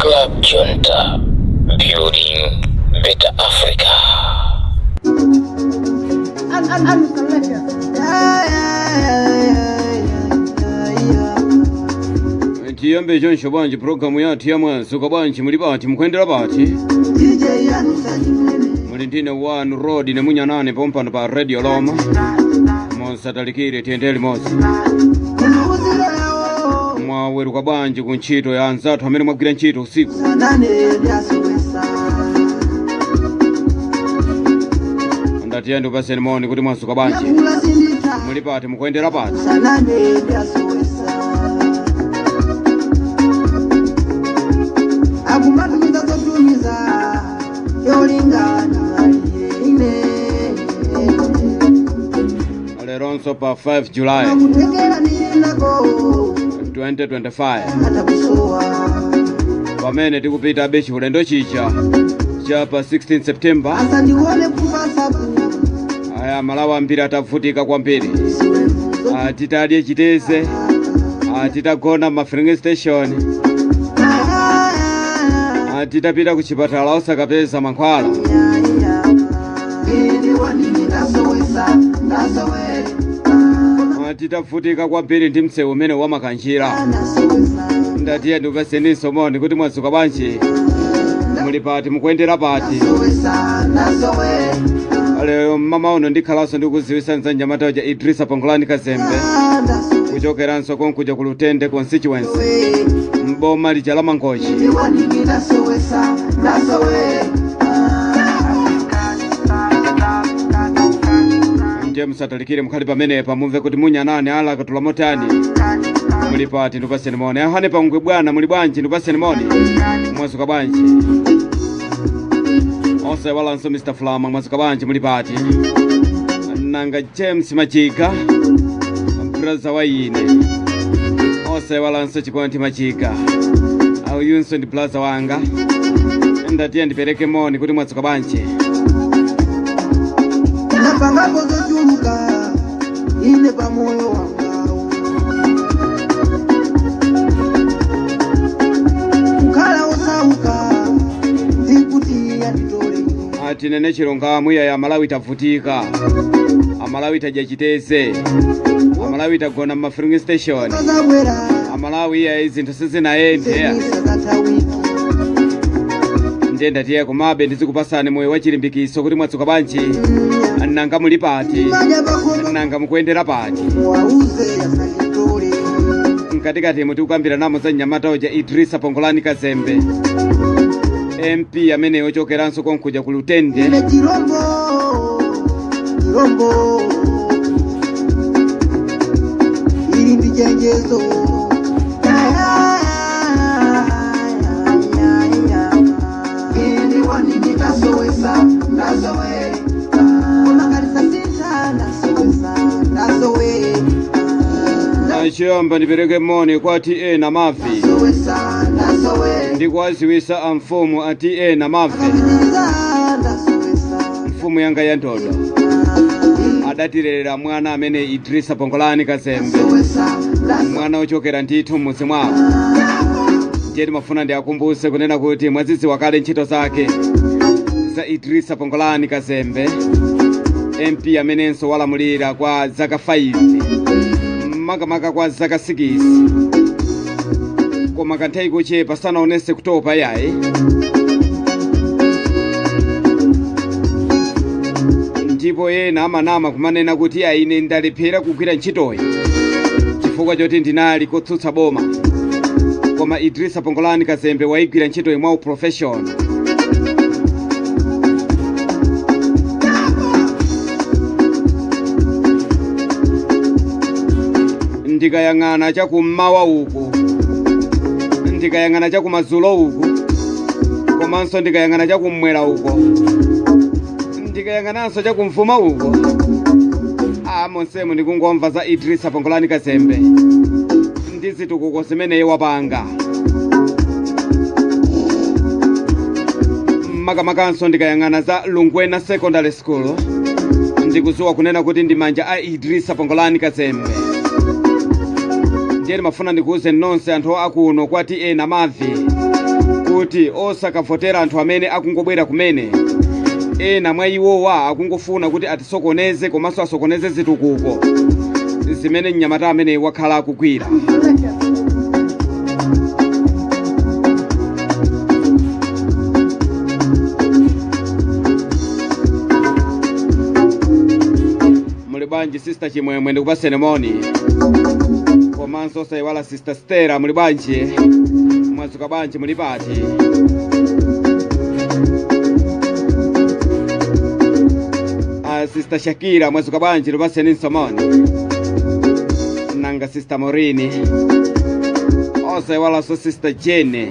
Club Junta, building better Africa. Tiyambe choncho bwanji pulogalamu yathu ya Mwadzuka Bwanji? Muli pati? Mukuyendera pati? Muli ndine wanu Rod Nemunyanane pompano pa Radio Loma. Musatalikire, tiyendere limodzi. Mwaweruka bwanji ku ntchito ya anzathu amene mwagwira ntchito usiku? Ndatiye ndipaseni moni kuti mwadzuka bwanji, muli pati, mukuyendera pati? Akumatumiza zotumiza yolingana ine. Leronso pa 5 July akutekera ninako 2025, atakusowa, pamene tikupita abe chiulendo chija cha pa 16 September. Asandione kupasaku. Aya, Malawi ambiri atavutika kwambiri. Titadye chiteze, titagona ma filling station, titapita ku chipatala osakapeza mankhwala. Titavutika kwambiri ndi msewu umene wamakanjira. Ndatiye ndikupaseninso moni kuti mwadzuka bwanji, muli pati, mukuyendera pati? Lero mmawa uno ndikhalanso ndikuziwisa mnyamata uja Idrisa Pongolani Kazembe, kuchokeranso konkuja ku Lutende constituency, mboma lija la Mangochi. Ndiye musatalikire, mukhale pamenepa mumve kuti munyanane ala katula motani. Muli pati? Ndipaseni moni. Ahane pangwe bwana, muli bwanji? Ndipaseni moni, mwadzuka bwanji? Osaiwalanso Mr Flama, mwadzuka bwanji, muli pati? Nanga James Machiga, brother wa ine. Osaiwalanso Chikondi Machiga, uyunso ndi brother wanga. Ndatiye ndipereke moni kuti mwadzuka bwanji. Napangapo zochuluka ine pamoyo wangawo kukhala osauka ndikuti yanditole. Atinene chilungamo iya, Amalawi tavutika, Amalawi tadya chiteze, Amalawi tagona mma filling station. Kazabwera. Amalawi, iya, zinthu sizinayende. Semisa zatawiki. Ndiye ndatiye komabe ndizikupasani moyo wa chilimbikiso kuti mwadzuka bwanji, nanga muli pati? Madya pakono. Nanga mukuyendera pati? Wauze yasanditole. Mkatikati mutikukambira namo za mnyamata uja Idrisa Pongolani Kazembe, MP amene ochokeranso konkuja ku Lutende. Ine chirombo, chirombo, ili ndi chenjezo. Ili wanini ndasowesa ndasowe omakalisa sintha ndasowesa ndasowe. Choyamba ndipereke moni kwa T/A Namavi. Ndasowesa ndasowe. Ndikuwaziwisa a mfumu a T/A Namavi. Akapitiriza ndasowesa. Mfumu yanga ya ndodo adatirerera mwana amene Idrisa Pongolani Kazembe, ndasowesa ndasowe. Mwana ochokera ndithu m'mudzi mwawo. Ndiye timafuna ndiakumbuse kunena kuti mwazidziwa kale ntchito zake za Idrisa Pongolani Kazembe, MP amenenso walamulira kwa zaka 5, makamaka kwa zaka 6, koma kanthawi kochepa sanaonese kutopa yayi. Ndipo ena amanama kumanena kuti ayi, ine ndalephera kugwira ntchitoyi chifukwa choti ndinali kotsutsa boma, koma Idrisa Pongolani Kazembe wayigwira ntchitoyi mwa u professional. Ndikayang'ana chakummawa uku, ndikayang'ana chakumadzulo uku, komanso ndikayang'ana chakummwera uko, ndikayang'ananso chakumvuma uko, a monsemo ndikungomva za Idrisa Pongolani Kazembe ndi zitukuko zimene iye wapanga. Makamakanso ndikayang'ana za Lungwena Secondary School, ndikudziwa kunena kuti ndi manja a Idrisa Pongolani Kazembe. Ndiye ndimafuna ndikuuze nonse anthu akuno kwa T/A Namavi kuti Ndikuti osakavotera anthu amene akungobwera kumene. Ena mwa iwowa akungofuna kuti atisokoneze komanso asokoneze zitukuko zimene mnyamata amene wakhala akugwira. Muli bwanji, Sister Chimwemwe? Ndikupaseni moni. Komanso osayiwala Sister Stella, muli bwanji? Mwadzuka bwanji? Muli pati? Sister Shakira, mwadzuka bwanji? Ndikupaseni moni. Nanga Sister Morini, osayiwalanso Sister Jene,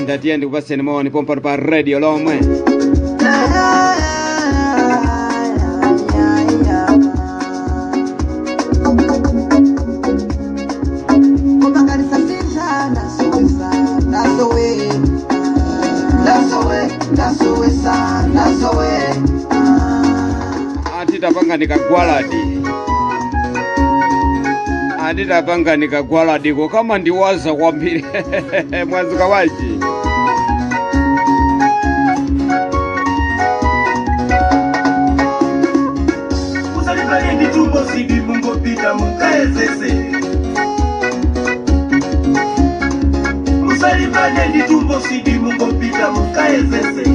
ndatiye ndikupaseni moni pompano pa radio lomwe. Ndasowesa, ndasowe. Atitapanga nikagwaladi, atitapanga nikagwaladiko kama ndiwaza kwambiri. Mwadzuka bwanji? Musalipale nditumbo sidi, mungopita mukaezese. Musalipane nditumbo sidi, mungopita mukaezese.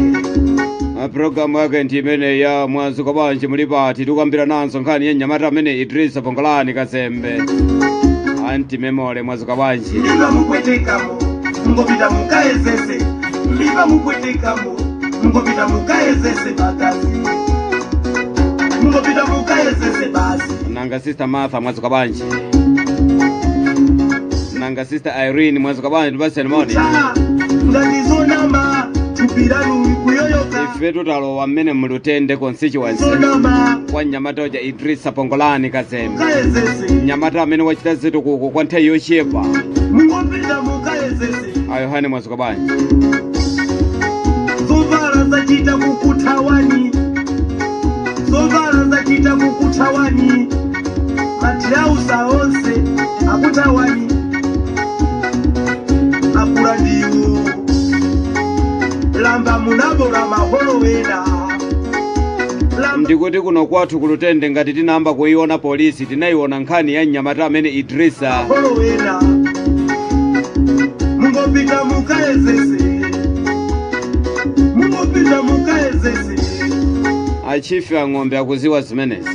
Programu yake ndi imene ya "Mwadzuka bwanji, muli pati?" Tikukambira nanso nkhani ya mnyamata amene Idrisa Pongolani Kazembe. Anti Memole, mwadzuka bwanji? Mimba mupwetekamo, mungopita mukaezese. Mimba mupwetekamo, mungopita mukaezese bakazi, mungopita mukaezese basi. Nanga Sister Martha, mwadzuka bwanji? Nanga Sister Irene, mwadzuka bwanji? Tipaseni moni. Cha ngati zonama thupiranu kuyoyoka. Ife tutalowa mmene mulutende constituency Zonama. kwa mnyamata uja Idrisa Pongolani Kazembe, Mukaezese. mnyamata amene wachita zitukuko kwa nthawi yochepa. Mungopita mukaezese. A Yohane, mwadzuka bwanji? Zovala zachita kukuthawani, zovala zachita kukuthawani, matirausa onse akuthawani, akula ndiwo lamba munabola maholo ena lamba. Ndikuti kuno kwathu kulutende, ngati tinayamba kuiona polisi, tinayiona nkhani ya mnyamata amene Idrisa. Maholo ena, mungopita mukaezese, mungopita mukaezese. Achifi ang'ombe akuziwa zimenezi.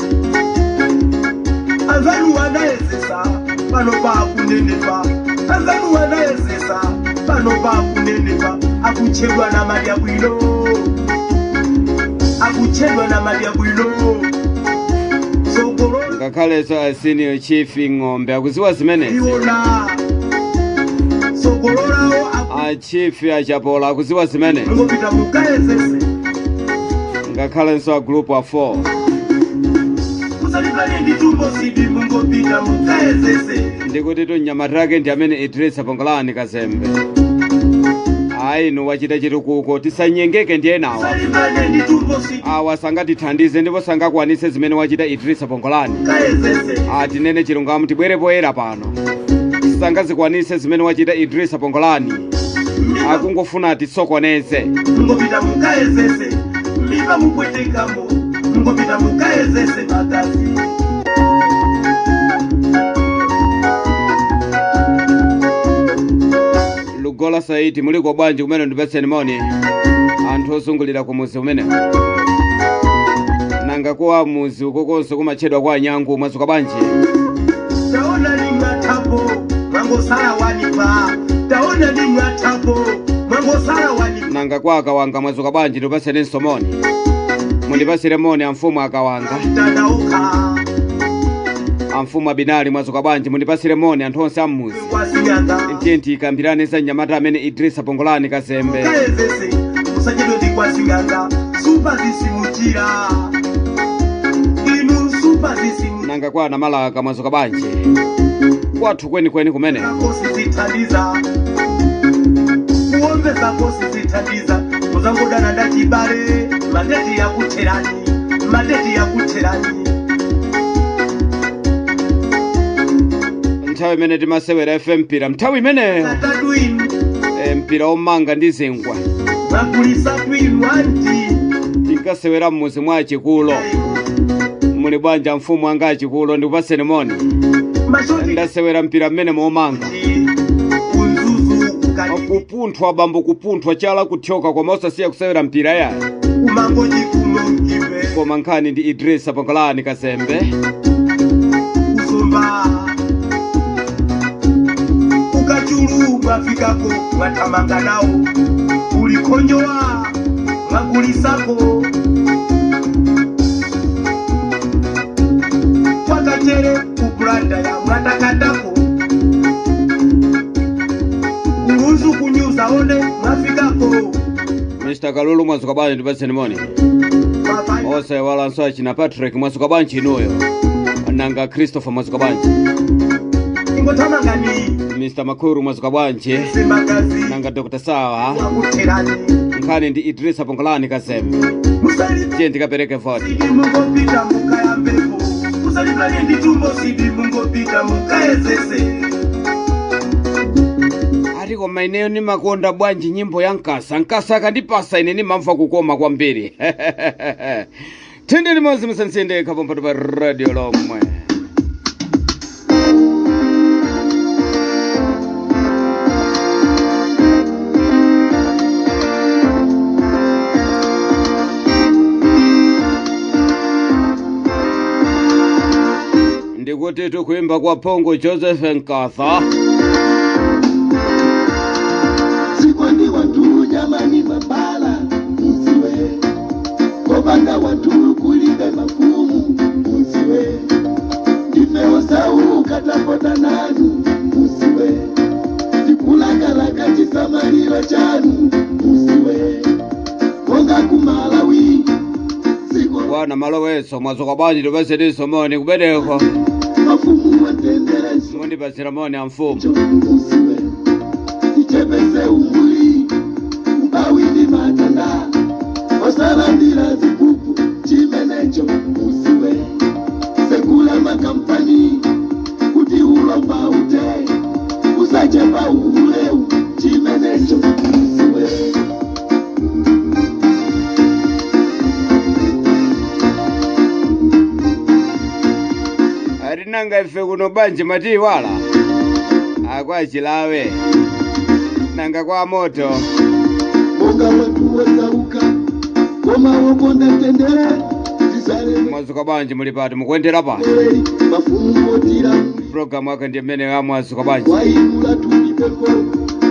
Anzanu wanayezesa, pano pakunenepa. Anzanu wanayezesa, pano pakunenepa, akuchedwa na madya bwino, akuchedwa na madya bwino sogolo. Ngakhalenso a senior chief ng'ombe akuziwa zimenezi. Iwona sogololawo. Achifi achapola akuziwa zimenezi. Mungopita mukaezese. Ngakhalenso a group a 4. Musalipane ndi tumbo sidi, mungopita mukaezese. Ndikuti mnyamata ndi amene Idrisa Pongolani Kazembe, ayi nu wachita chitukuko, tisanyengeke ndi enawa. Musalipane ndi tumbo sidi. Awa sangatithandize ndipo sangakwanise zimene wachita Idrisa Pongolani. Mukaezese. Atinene chilungamo, tibwere poyera pano, sangazikwanise zimene wachita Idrisa Pongolani, akungofuna atisokoneze. Mungopita mukaezese, mimba mupwetekamo, mungopita mukaezese magazi. Lugola Saiti, muliko bwanji kumene? Ndipatseni moni anthu osungulira ku muzi umenewo. Nanga kuwa muzi ukokonso kumatchedwa kwa Anyangu, mwadzuka bwanji? Taona ni mwathapo, mwangosala wanipa. Taona ni mwathapo, mwangosala wanipa. Nanga kwa Akawanga, mwadzuka bwanji? Ndipatseninso moni, mundipasire moni amfumu Akawanga. Tanaoka. Amfumu Abinali, mwadzuka bwanji? Mundipasire moni anthu onse ammuzi. Kwasinyanga. Tiye tikambirane za mnyamata amene Idrisa Pongolani Kazembe. Mukaezese, musachedwe ndi kwasinganga, supa zisimuchira inu, supa zisimuchira. Nanga kwa Namalaka, mwadzuka bwanji? Kwathu kwenikweni kumene. Kosi zithandiza kuombeza, kosi zithandiza muzangodana ndachibale, madeti yakutherani, madeti yakutherani. Nthawi imene timasewera fm mpira, nthawi imeneyo. Katatu inu. Mpira omanga ndi zingwa. Mwagulisa twilwanti. Tinkasewera mmuzi mwa Chikulo. Muli bwanja mfumu anga Achikulo, ndikupaseni moni. Mashoti. Ndasewera mpira mmene momanga. Kunzuzu kukati. Kupunthwa bambo, kupunthwa, chala kuthyoka, koma osasiya kusewera mpira ya. Kumangoji kumongiwe. Koma nkhani ndi Idrisa Pangolani Kazembe. Kusumba kukachulu mwafikako, mwatamanga nawo ulikonyowa mwagulisako kwakachere kubranda ya mwatakatako ulunzu kunyuza one mwafikako. Mr Kalulu, mwazuka bwanji? Ndipaseni moni. Mapanda. Osayiwalanso achina Patrick, mwazuka bwanji inuyo? Nanga Christopher, mwazuka bwanji? Ingotamangani. Mr Makuru, mwazuka bwanji? Semagazi. Nanga Dr Sawa? Wakuterani. Nkhani ndi Idrisa Pangolani Kazembe. Musali. Tiye ndikapereke voti. Sidi mungopita mukayambepo, musalipane nditumbo, sidi mungopita mukayezese. Ati koma ineyo nimakonda bwanji nyimbo ya Nkasa. Nkasa akandipasa ine nimamva kukoma kwambiri. Tindi limodzi, musansinde kapompato pa radio lomwe. Ndikuti tikuimba kwa Phungu Joseph Nkasa. Sikondi watu jamani, mabala musiwe, kopanda watu kulibe mafumu musiwe, ndife osauka tapota nanu musiwe, tikulakalaka chisamaliro chanu musiwe, konga kumalawi siko. Bwana maloweso, mwazuka bwanji? Tipaseniso moni kumeneko. Mafumu watendereso. Mundipasira moni a mfumu. Musiwe, tichepese umbuli, umphawi matenda, osalandira zipupu chimenecho musiwe, sekula makampani kuti ulomba ute usachepa uhuleu chimenecho musiwe. Atinanga ife kuno bwanji matiwala akwachilawe, nanga kwa moto? Monga watu wosauka koma wokonda tendere tisaleme. Mwazuka bwanji? Muli pati? Mukuyendera pati? Mafumu otira. Programu yake ndi mmene ya mwazuka bwanji. Waimula tulipepo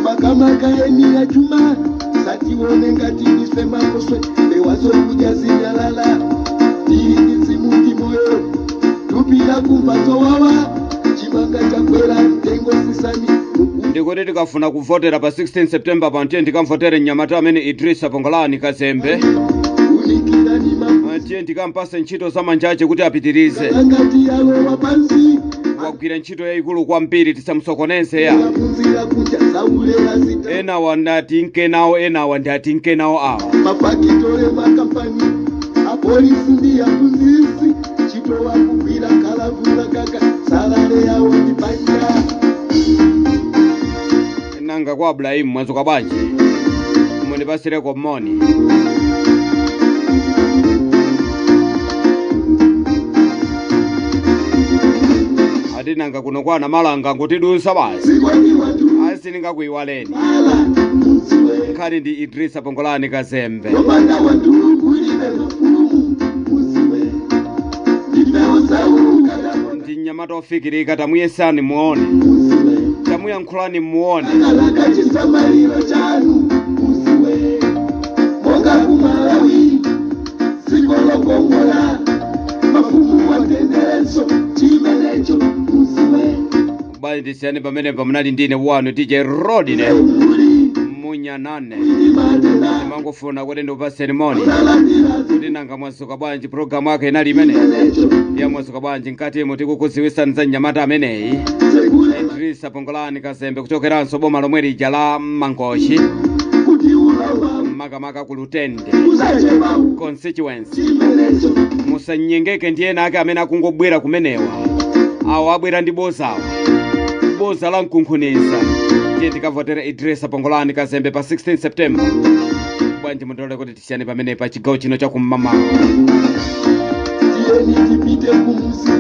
makamaka eni ya chuma satione ngati ndife makoswe bewazokuja zinyalala tili simuti moyo tupira kumva zowawa chimanga chakwera mtengo sisani. Ndikuti tikafuna kuvotera pa 16 September pa, tiye tikamvotere mnyamata amene Idrisa Pongolani Kazembe. Unikirani mafumu. Tiye tikampase ntchito za manjache kuti apitirize. Ngati yalowa pansi. Wagwira ntchito yayikulu kwambiri, tisamusokoneze ya. Aphunzira kuja zaulera zita. Enawa ndati nkenawo, enawa ndati nkenawo awa. Mafakitore, makampani, apolisi ndi aphunzisi ntchito wakugwira kalavula kaka salale yawo ndi panja. Nanga kwa Abrahimu, mwazuka bwanji? Mundipasireko moni. Ati nanga kuno kwana malanga ngutidusa basi. Sikwani watu. Asiningakuiwaleni. Mala musiwe. Nkhani ndi Idrisa Pongolani Kazembe. Lopanda watu kulibe mafumu musiwe, ndife osauka. Ndi mnyamata ofikirika, tamuyesani muone. Musiwe. Tamuyankhulani muone. Kalaka chisamaliro chanu musiwe, monga kumalawi dziko lokongola, mafumu watendereso chimenecho musiwe. Bali tisiyane pamene pamunali ndine wanu DJ Rodine. Muli. Munyanane. Ndi matenda. Ndimangofuna kuti ndikupaseni moni. Salandira. Kuti nanga mwazuka bwanji? Programu yake inali imene chimenecho. ya mwazuka bwanji. Mkatimo tikukuziwisani za mnyamata ameneyi. Sekule. Idrisa Pongolani Kazembe, kuchokeranso boma lomwe lija la Mangochi. Kuti ulova. Makamaka ku Lutende usachepa constituency. Chimenecho. Musanyengeke ndi ena ake amene akungobwera kumenewa. Awo abwera ndi bozawo, boza la mkunkhuniza. Tiye tikavotere Idrisa Pongolani Kazembe pa 16 September. Bwanji mundilole kuti tisiyane pamene pa chigawo chino chakum'mamawa. Tiyeni tipite kumuzi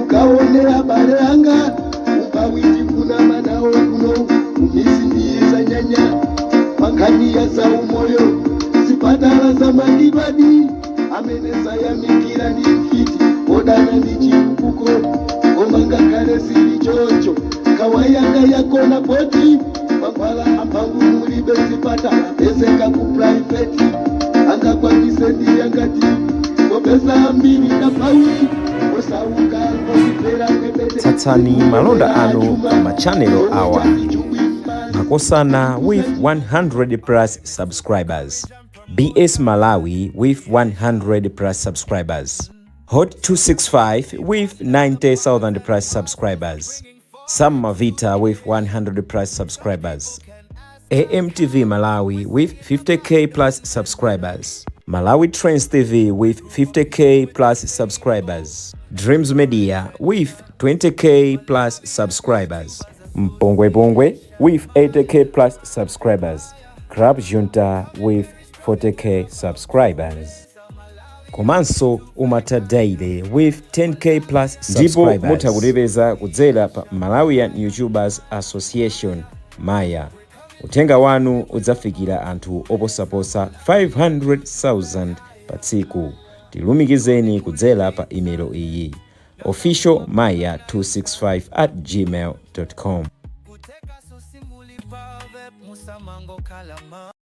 ukaonera abale anga umphawi tifuna manawo kuno kumisi ndiye zanyanya pankhani ya za umoyo zipatala za madibadi amene sayamikira ndi mfiti odana ndi chitukuko koma ngakhale zili chocho kawayanga yakona poti mankhwala amphamvu mulibe zipatala pezeka ku private angakwanise ndiyangati popeza ambiri ndapawi osauka ngozipera kwepete. Tsatsani malonda anu pa machanelo awa: Makosana with 100 plus subscribers, BS Malawi with 100 plus subscribers, Hot 265 with 90,000 plus subscribers, Sam Mavita with 100 plus subscribers, AMTV Malawi with 50K plus subscribers, Malawi Trends TV with 50K plus subscribers, Dreams Media with 20K plus subscribers, Mpongwe Pongwe with 80K plus subscribers, Crab Junta with 40K subscribers. Komanso Umata Daily with 10K plus. Ndipo mutha kutipeza kudzera pa Malawian YouTubers Association, Maya. Uthenga wanu udzafikira anthu oposaposa 500,000 pa tsiku. Tilumikizeni kudzera pa imelo iyi: officialmaya265@gmail.com. Kuteka susimulipa musamango kalama.